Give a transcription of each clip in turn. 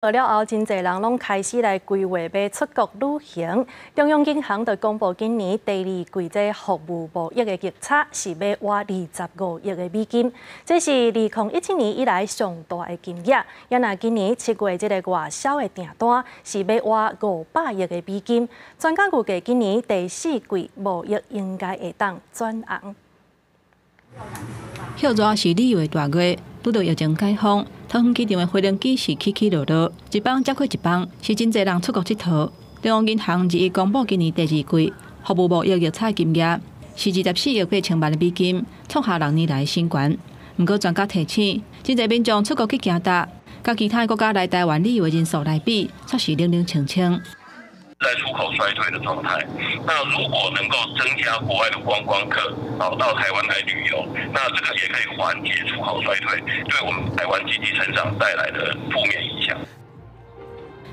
了後，真濟人攏開始來規劃欲出國旅行。中央銀行就公布今年第二季這服務貿易的逆差是欲倚25億的美金，這是2017年以來上大的金額。也若今年7月這个外銷的訂單是欲倚500億的美金。專家預計今年第四季貿易應該會當轉紅。歇熱是旅遊的大月，拄著疫情解封，桃園機場的飛行機是起起落落，一班接過一班，是真濟人出國𨑨迌。中央銀行日公布今年第二季服務貿易逆差金額是24億8千萬的美金，創下6年來新高。毋過專家提醒，真濟民眾出國去行搭，佮其他國家來台灣旅遊的人數來比，卻是冷冷清清。在出口衰退的狀態，那如果能夠增加國外的觀光客，到台灣來旅遊，那這個也可以緩解出口衰退對我們台灣經濟成長帶來的負面影響。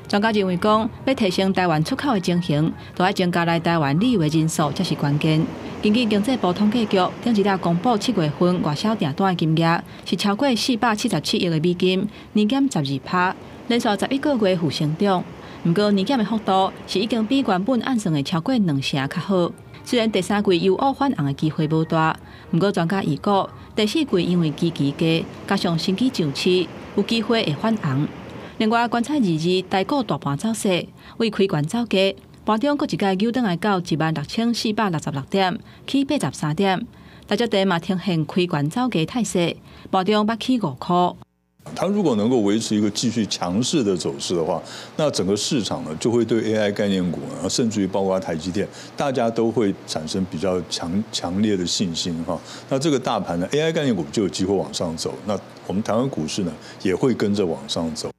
專家認為講，欲提升台灣出口的情形，就愛增加來台灣旅遊的人數，才是關鍵。根據經濟部統計局頂一禮公布7月份外銷訂單的金額是超過477億的美金，年減12%，連續11個月負成長。毋過年減的幅度是已經比原本按算的超過兩成較好。雖然第三季由烏反紅的機會無大，毋過專家預估第四季因為基期低，加上新機上市，有機會會反紅。另外觀察二二台股大盤走勢，為開懸走低，盤中閣一擺扭轉來到16,466點，起83點。台積電嘛呈現開懸走低態勢，盤中捌起5箍。它如果能夠維持一個繼續強勢的走勢的話，那整個市場呢就會對 AI 概念股呢，甚至於包括台積電，大家都會產生比較強烈的信心哈。那這個大盤呢，AI 概念股就有機會往上走，那我們台灣股市呢也會跟着往上走。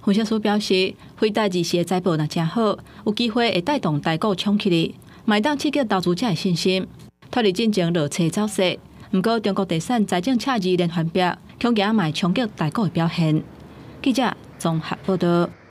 分析師表示，輝達二四的財報若誠好，有機會會帶動台股衝起來，嘛會當刺激投資者的信心，脫離進前落車走勢。毋過，中國地產財政赤字連環爆，恐驚嘛會衝擊台股的表現。記者綜合報道。